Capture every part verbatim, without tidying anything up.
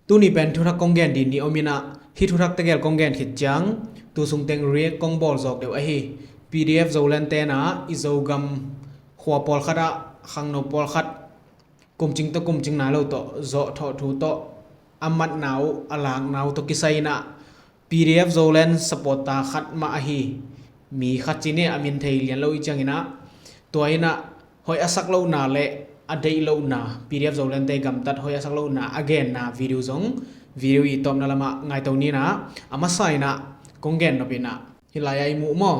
Tuni pen thuthak kong gen dih ni om in ah, hih thuthak tegel kong gen khit ciang tu sungteng react kong bawl zawk deuh ahi. P D F Zoland tenah i Zogam khua pawlkhat ah khangno pawlkhat kumcing tawh kumcing nai lo tawh zawhthawh thu tawh a matna uh a lakna uh tawh kisai in ah P D F Zoland supporter khat mah ahi mi khat ci ni, a min thei lian lo i ciangin ah, tua in ah hoih a sak lohna le a deih lohna, P D F Zoland te gamtat hoih a sak lohna a genna video zong video i tawpna lamah ngaito ni in ah, a masa in ah kong gen nop in ah, hih lai-ah i muh maw,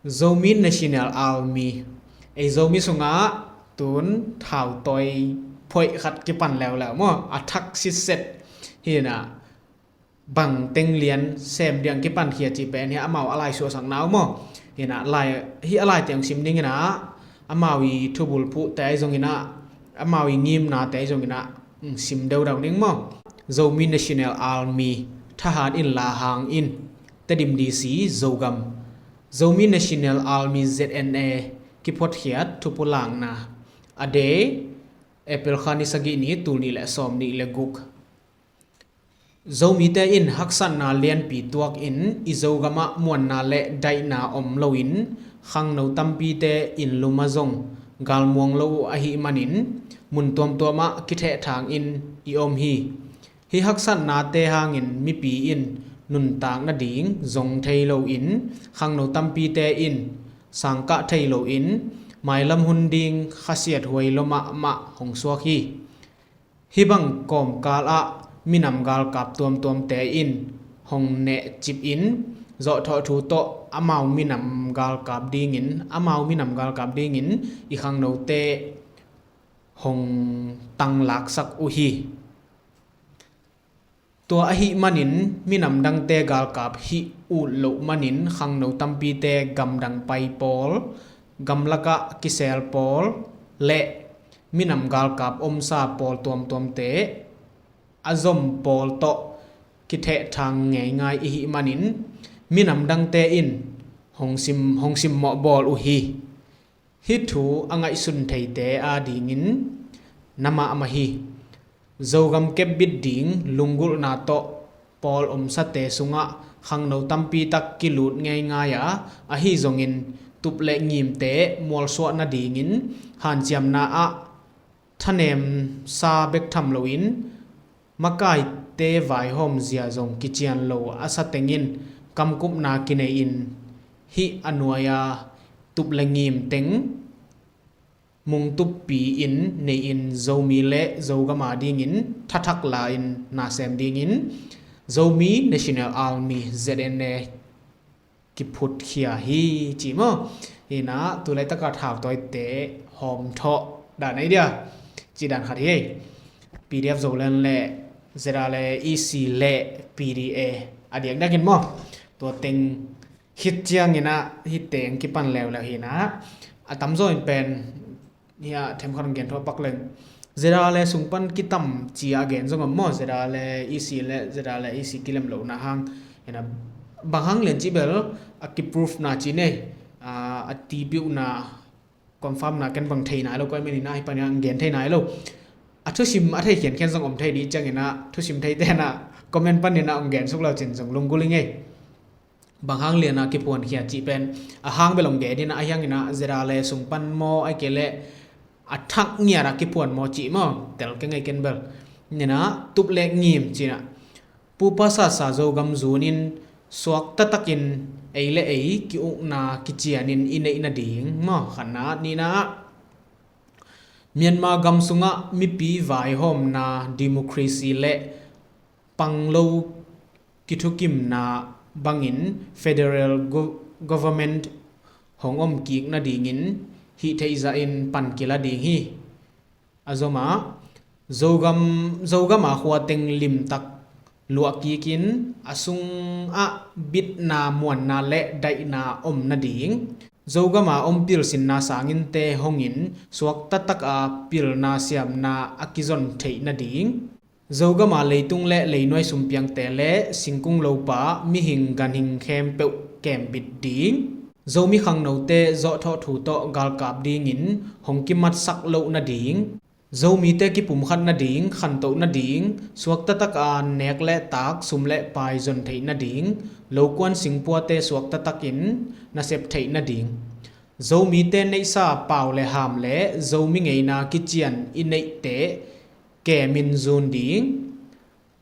Zomi National Army, ei Zomi sungah tun thautawi phoih khat kipan leuleu maw, a thak sitset hi in ah, bang teng lian sem diang kipankhia cih pen hi a, amau a lai suahsakna uh maw. Hi in ah, lai, hih a laite hong sim ning in ah, amau i thubulphuhte ahi zongin ah, amau i ngimnate ahi zongin ah, sim deudau ning maw. Zomi National Army, thahat in la hang in, Tedim D C, Zogam. Zomi National Army, Z N A, kiphotkhiat thupulakna. A day, April kha ni sagih ni, tul nih le sawm nih le guk. Zomite in haksatna lianpi tuak in i Zogamah muanna le daihna om loin khangno tampite inn lum ah zong galmuang lo uh ahih manin mun tuamtuamah kithehthang in i om hi. Hih haksatnate hangin mipi in nuntak nading zong thei loin khangno tampite in sangkah thei loin mailam hun ding khasiat huai lua mahmah hong suak hi. Hih bang kawmkal ah minam galkap tuamtuamte in hong nehcip in zawhthawh thu tawh amau minam galkap dingin, amau minam galkap dingin i khangnote hong tanglaksak uh hi. Tua ahih manin minam dangte galkap hih ut loh manin khangno tampite gamdang pai pawl, gamlakah kisel pawl le minam galkap omsa pawl tuamtuamte a zom pawl tawh kithehthang ngeingai i hih manin minam dangte in hong sim, hong simmawh bawl uh hi. Hih thu a ngaihsun theite adingin na mahmah hi. Zogam kepbit ding lunggulhna tawh pawl omsate sungah khangno tampi tak kilut ngeingai a, ahi zongin tup le ngimte mualsuah nadingin hanciamna ah thanemsa bek tham loin makaite vaihawmzia zong kician lo a satengin kamkupna kinei in hih a nuai-a tup le ngim teng mungtuppi in nei in Zomi le Zogam adingin thathak la-in nasem dingin Zomi National Army, Z N A, kiphutkhia hi ci maw. Hi in ah tu laitaka thautawite hawmthawh dan ahi dia, ci dan khat hi. P D F Zoland le Z R le E C le P D A a diakdiakin maw. Tua teng khit ciangin ah hih teng kipan leuleu hi in ah, a tamzaw in pen hih ah themkhat hong gen thawh pak leng Z R le sung pan kitam ci a gen zong om maw. Z R le E C le Z R le E C kilem lohna hang hi in ah, bang hang lian cih bel a kiproof na ci nei, a, a tipiuhna, confirm na ken bang thei nai lo, koi men in ah hih pan in ah hong gen thei nai lo. A thusim a thei khiankhian zong om thei dih ciangin ah thusim theite in ah comment panin ah hong gen suk lo cin zong lunggulh i ngei. Bang hang lian a kiphuankhia cih pen a hang bel hong gen in ah, a hiangin ah Z R le sung pan maw, ahih kei leh a thak ngiat a kiphuan maw cih maw, tel kei ngei ken bel. Hi in ah tup le ngim ci in ah pupa sasa Zogam zun in suak taktakin ei le ei ki-ukna kician in i neih nading maw, khatna. Nihna ah Myanmar gam sungah mipi vaihawmna, democracy le panglo kithukimna bangin federal go-, government hong om kik nadingin hih theih zahin pan kila ding hi. A zomah Zogam, Zogam a khua teng limtak luah kikin a sungah bitna, muanna le daihna om nading, Zogam a om pilsinna sanginnte hongin suak taktak a pilna siamna a kizon theih nading, Zogam a leitung le leinuai sumpiangte le singkung lopa mihing ganhing khempeuh kembit ding, Zomi khangnote zawhthawh thu tawh galkap dingin hong kimatsak loh nading, Zomite kipumkhat nading, khantoh nading, suakta taka nek le tak, sum le pai zon theih nading, lokuan singpuate suakta takin nasep theih nading, Zomite neihsa pau le ham le Zomi ngeina kician i neihte kemin zun ding,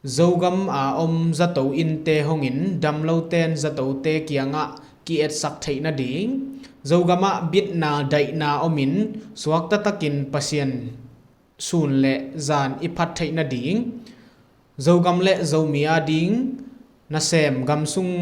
Zogam a om zato innte hongin damloten zatote kiangah ki-etsak theih nading, Zogamah bitna daihna omin suakta takin Pasian sun le zan i phat theih nading, Zogam le Zomi ading nasem gamsung,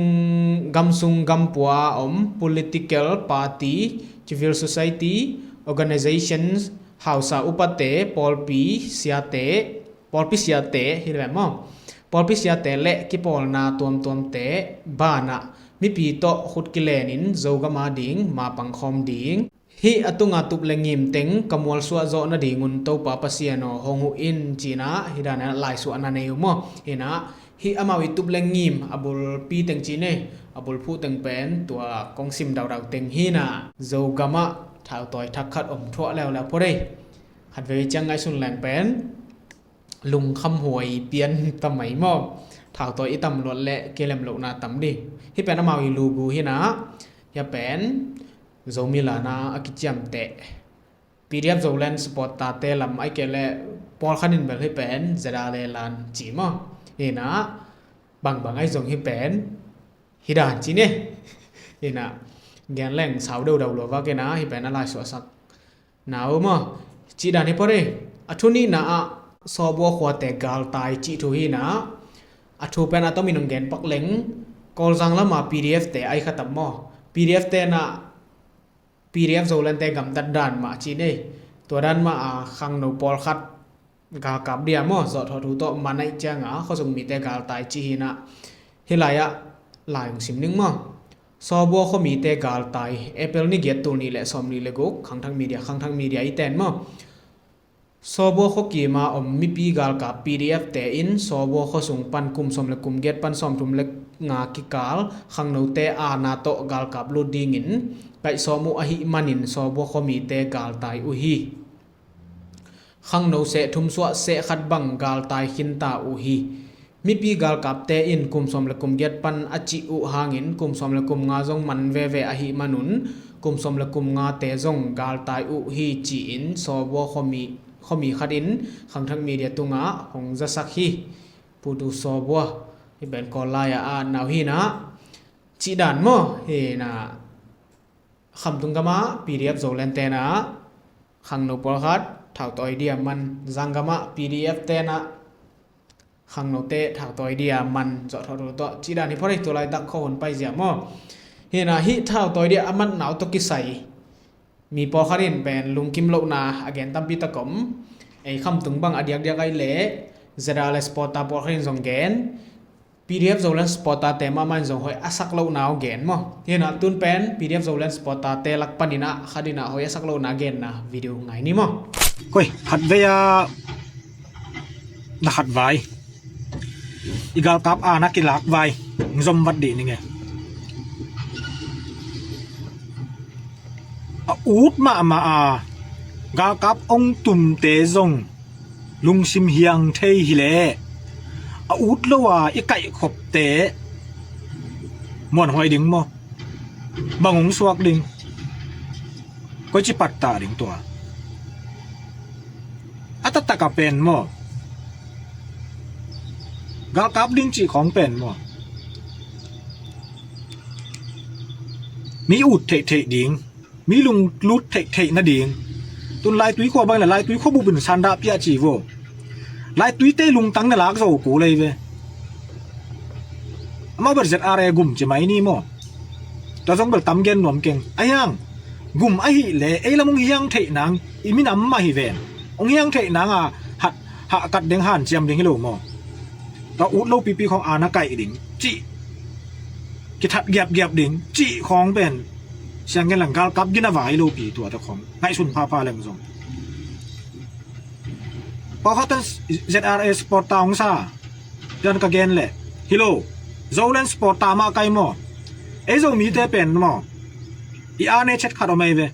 gamsung gampua a om political party, civil society, organizations, hausa upate, pawlpi siate, pawlpi siate hi le maw? Pawlpi siate le kipawlna tuamtuamte banah mipi tawh khut kilenin Zogam ading mapangkhawm ding. Hih a tunga tup le ngim teng ka mualsuah zawh nadingun Topa Pasian aw hong huh in cinah hih danah laisuahna nei uh maw? Hinah hih amau i tup le ngim a bulpi teng cine, a bulphuh teng pen tua kong sim daudau teng hinah Zogamah thautawi thak khat om thuah leuleu pua dei. Khatvei ciang ngaihsun leng pen lungkhamhuai pian tamai maw? Thautawi i tam luat le kilem lohna tam dih. Hih pen amau i lugu hinah hia pen Zomi lana a kiciamteh PDF Zoland supporter te lam ai kei le pawlkhat in bel hih pen ZRA lan ci maw? Hinah bangbang ai zong hih pen hih dan ci ne. Hinah gen leng sau dodau lua vak hinah hih pen a laisuahsak na uh maw? Cih dan hi pawh dei. A thu nihna ah Sawbua khuate galtai cih thu hinah a thu pen a tomin hong gen pak leng Kawlzang lama PDF te ai khatam maw? PDF te nah PDF Zoland te gamtat dan mah ci nei. Tua dan mah a khangno pawlkhat galkap dia maw? Zawhthawh thu tawh man aih cianga khuasung mite galtai ci hinah hih lai-ah lai hong sim ning maw? Sawbua khuamite galtai. April ni giat tul nih le sawm nih le guk, Khangthak Media, Khangthak Media i ten maw? Sawbua khuakima om mipi galkap PDF te in Sawbua khuasung pan kum sawm le kum giat pan sawmthum le nga kikal khangnote aana tawh galkap lut dingin kaihsawm uh ahih manin Sawbua khuamite galtai uh hi. Khangno seh thum suah seh khat bang galtai khinta uh hi. Mipi galkapte in kum sawm le kum giat pan a cih uh hangin kum sawm le kum nga zong man veve ahih manun kum sawm le kum ngate zong galtai uh hi ci-in Sawbua khuami, khuami khatin Khangthak Media tungah hong zasak hi. Putu Sawbua hih pen Kawl lai-ah a nau hinah cih dan maw? Hinah Khamtung gamah PDF Zoland tenah khangno pawlkhat thautawi dia man, Zanggamah PDF tenah khangnote thautawi dia man zawhthawh thu tawh cih dan hi pawh dei. Tua laitak khuahun paizia maw? Hinah hih thautawi dia a matna uh tawh kisai mi pawlkhat in pen lungkim lohna a gen tampi tak om. Ei Khamtung bang a diakdiak ai leh ZRA le supporter pawlkhat in zong gen PDF Zoland supporter te mahmah in zong hoih a sak lohna uh gen maw? Hinah tun pen PDF Zoland supporter te lak paninah khatinah hoih a sak lohna genna video ngai ni maw? Koi khatvei a na khat vai i galkap aana kilak vai zom vat dih ning e. A ut mahmah a galkap ong tumte zong lungsim hiang thei hileh a ut lo a i kaihkhopte muanhuai ding maw? Bang hong suak ding? Koici pattah ding tua a taktaka pen maw? Galkap ding cih khawng pen maw? Mi ut theihtheih ding, mi lunglut theihtheih nading. Tun Laitui khua bang le Laitui khua bupin sandah piah ci vo. Laituite lungtang na lak zo ku lei ve. Amau bel ZRA gum ci mai ni maw? Tua zong bel tam gen nuam keng a hiang. Gum ahih le ei lam hong hiang theih nang i minam mah hi ven. Hong hiang theih nang a hat hahkat ding hanciam ding hi lo maw? Tua ut lo pipi khawng aana kaih ding cih, kithat giapgiap ding cih khawng pen siang gen lang galkap gina vai lo pi tua ta khawng ngaihsun phapha leng zong. Pawlkhat tan ZRA supporter hong sa pian ka gen leh hi lo. Zoland supporter mah kai maw? Ei Zomite pen maw? I ane chet khat om ei ve.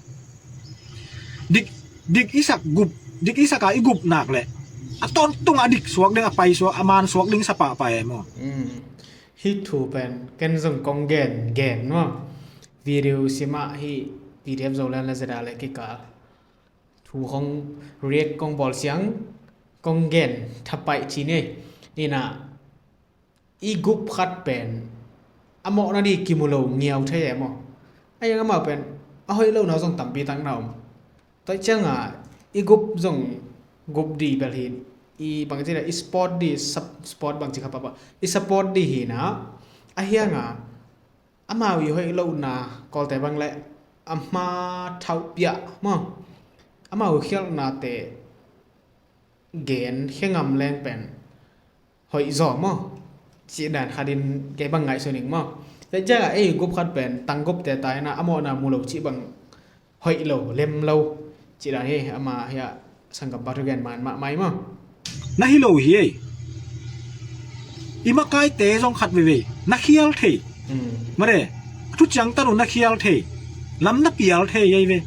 Dik, dik i sak gup dik i saka i gup nak leh a tawntung a dik suak ding, a pai suak, a man suak ding sa pahpah e maw. Hih thu pen ken zong kong gen gen maw. Video simah hih P D F Zoland le Zeda le kikal thu kong react kong bawl siang kong gen thapaih ci ni. Inah i gup khat pen a mawhna di kimu lo ngiau thei e maw. A yang amau pen a hoih lohna zong tampi tak na om. Tua cianga i gup zong gup di bel hi. I bangci le i sport di, sport bangci kha papa i support di hi na. A hianga amau i hoih lohna kawlte bang le a hma thauhpiah maw, amau khialhnate gen khengam leng pen hoih zaw maw. Cih dan khatin kei bang ngaihsun ing maw. Tua cianga ei gup khat pen tang gupte ta ina a mawhna mu lo cih bang hoih lo lem lo. Cih dan hi ama hiah sanggam pa thugen man mahmah i maw. Na hi lo hi ei. I makaite zong khat veivei na khial thei. Mare a thuciang tan uh na khial thei. Lam na pial thei ei ve.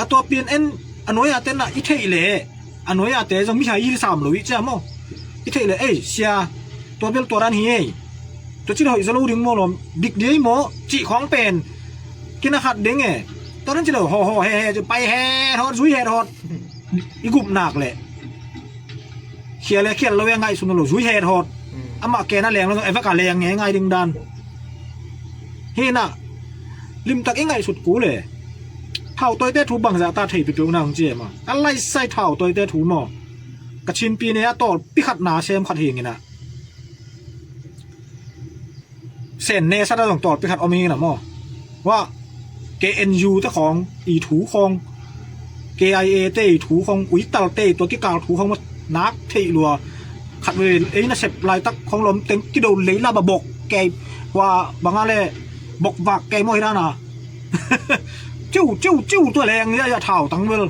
A tua pian en a nuai-a tenah i theih leh a nuai-ate zong mihai i sam lo i cia maw. I theih leh ei sia tua bel tua dan hi ei. Tua ci le hoih zaw lo ding maw lawm dik di ei maw cih khawng pen kina khat ding e. Tua dan ci le haw haw he he pai he hawt zui he hawt. I gup nak leh khial e khial lo e ngaihsun lo zui het hawt. Amah kena leng lo zong evek a leng nge ngai ding dan. Hinah limtak i ngaihsut kul e. Thau tawite thu bangzah ta thei peuhpeuh nang ci e maw. A laisai thau tawite thu maw. Ka Chinpi ne a tawlpi khat na sem khat hinginah Sen ne sata zong tawlpi khat om hi na maw. Wah K N U te khawng i thu khawng K I A te i thu khawng uitalte i tua kikal thu khawng maw nak theih lua. Khat vei ei nasep laitak khawng lawm teng kido leila ba bok kei hua banga le bok vak kei maw hi dana. Ciu ciu ciu tua leng ia ia thau tang vel.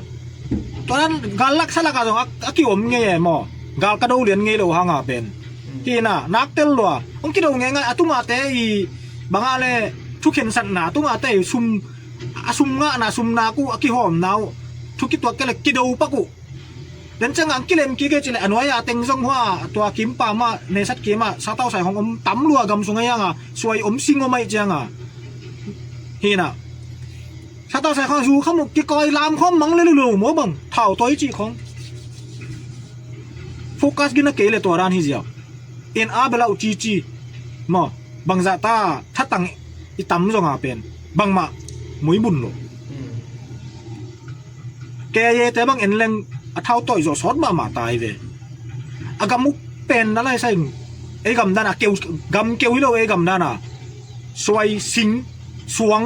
Tua dan gal laksa laka zong a kiom ngei e maw. Gal ka do lian ngei lo hanga pen tina nak tel lua. Ong kido ngei ngai a tungate i banga le thu khensatna a tungate i sum a sum ngahna sum nak uh a kihawmna uh thu kituak ke le kido pak uh. Den cianga ang kilem kik e ci le a nuai a teng zong hua tua kimpa mah nesat kima satau sai hong om tam lua gam sunga ianga suai om sing om aih cianga. Hina satau sai khong zu kham uh kikawi lam khawm mang le lulu maw bang thau tawi cih khong. Focus gina kei le tua dan hi ziau. En a bela uh cici maw bangzah ta thatang i tam zonga pen bangmah muibun lo. Kei a yete bang en leng a thau tawi zawh sawt mahmah tai ve. A gam uk pen na laisai ei gam dana keu gam keu hi lo ei gam dana suai sing suang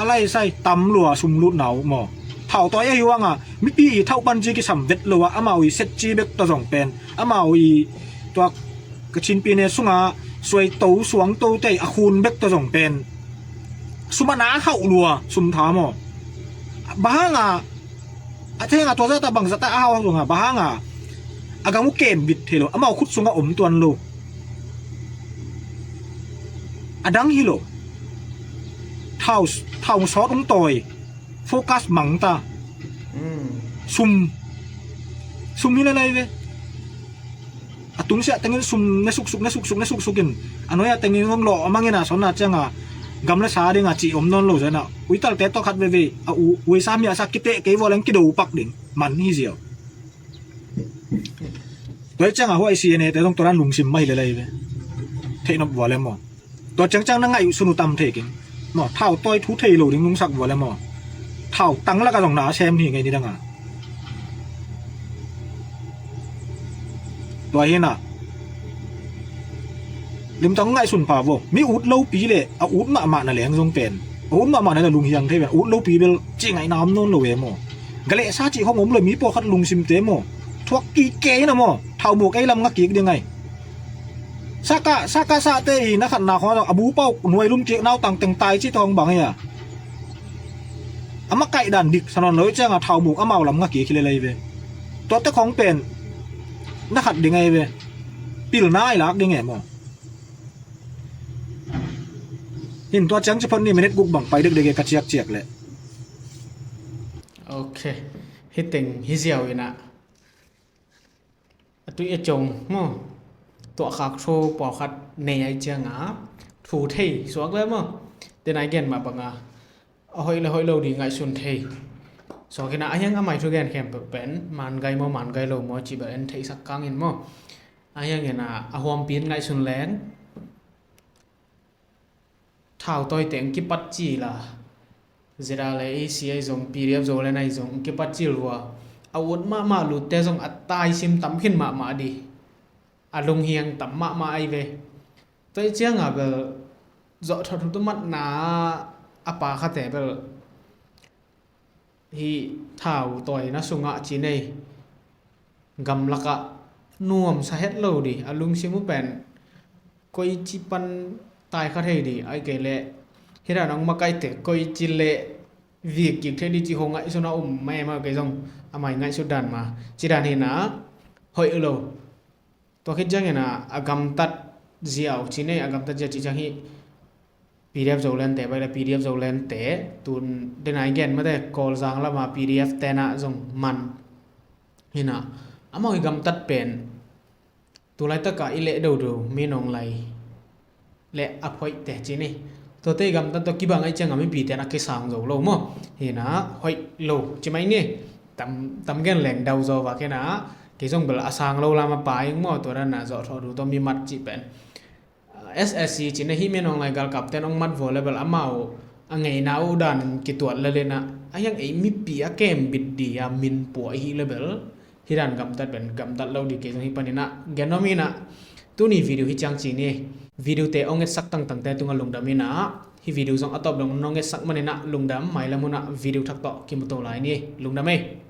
a laisai tam lua sum lutna uh maw. Thau tawi ahi uanga mipi i thauh panci kisam vet lo a amau i setci bek tawh zong pen amau i tuak ka Chinpi ne sunga suai to suang to tei a khun bek tawh zong pen sum a na hauh lua sum tha maw. Bahanga a thenga tua zata bang zata a hauh hauh zonga bahanga a gam uh kem bit thei lo amau khut sunga om tuan lo. A dang hi lo. Thau thau sawt ung tawi focus mang ta. Sum sum hi lalai ve. A tungsiah tengin sum ne suksuk ne suksuk ne suksukin a nuai a tengin ngong lawh a mangin a sawtna cianga gam le sa dinga cih om nawn lo zena uitalte tawh khat veve a u uisa mi a sak kiteh kei vua leng kido pak ding man hi ziau. Tua cianga huai C N A te zong tua dan lungsim mah hi lelai ve. Theihnop vua le maw. Tua ciangciang na ngaih uh sunu tam thei keng maw thau tawi thu thei lo ding nungsak vua le maw. Thau tang laka zong na a sem hi ngei ni danga. Tua hinah limtang ngaihsun pha vo mi ut lopi le a ut mahmah na leng zong pen a ut mahmah na le lunghiang thei pen a ut lopi bel cih ngaihna om nawn lo e maw. Galehsa cih hong om lo mi pawlkhat lungsimte maw. Thuak kik kei na maw thau muk ei lam nga kik ding ai. Saka saka sate i na khatna khawng a bu pau nuai lum kik nau tang teng tai ci tawng bang ia. A makaih dan dik sa nawn lo i cianga thau muk amau lam nga kik hi lelai ve. Tuate khawng pen na khat ding ai ve. Pilna ai lak ding e maw. Hin tua ciang ci phot ni minute guk bang pai dekdek e ka ciakciak leh. Ok. Hiteng hiziau inah a tui a cong maw, tuahkhak thu pawlkhat nei ai cianga thu thei suak le maw, tena i gen mah banga a hoih le hoih lo di ngaihsun thei suak inah, a hiang a mai thu gen khempeuh pen man gai maw man gai lo maw cih bel en theihsak kangin maw. A hiang inah a huampi in ngaihsun leng, thau tawite ang kipat cil a, ZRA le AC ai zong, PDF Zoland ai zong ang kipat cil vua, a ut mahmah lutte zong a taisim tam khin mahmah di, a lunghiang tam mahmah ai ve. Tua i cianga bel zawhthawh thu tumatna a pa khate bel hi thau tawina sungah ci nei gamlakah nuamsa het lo di, a lungsim uh pen koici pan taikha thei di, ai kei leh hira nong makaite koici leh vik kik thei di ci ho ngaihsun a um mai ma, kei zong a mai ngaihsut dan ma ci dan hina hoih lo. Tua khit ciangin a gamtat ziau ci nei, a gamtat ziau ci ciang hi PDF Zolandte bai le PDF Zolandte tun dena i gen mate Kawlzang lama PDF tena zong man hina, amau i gamtat pen tulaitaka i leh dodo Min Aung Hlaing le a phoihte ci ni. Tuate i gamtat tawh kibang ai cianga mipite na kisang zo lo maw? Hina hoih lo ci mai ni. Tam, tam gen leng dau zaw vak hina, kei zong bel a sang lo lama pa ing maw, tua dana zawhthawh thu tawh mi mat cih pen SSC cina hi Min Aung Hlaing galkapten ong mat vua le bel amau a ngeina uh dan kituat le lena, a hiang ei mipi a kem bit di a min pua ihi le bel hi dan gamtat pen gamtat lo di kei zong hi paninah gen om inah tuni video hi ciang ci ni. Video te ong etsak tangtangte tunga lungdam inah hi video zong a tawp dong nong etsak maninah lungdam, mailam hunah video thak tawh kimuto lai ni. Lungdam ei.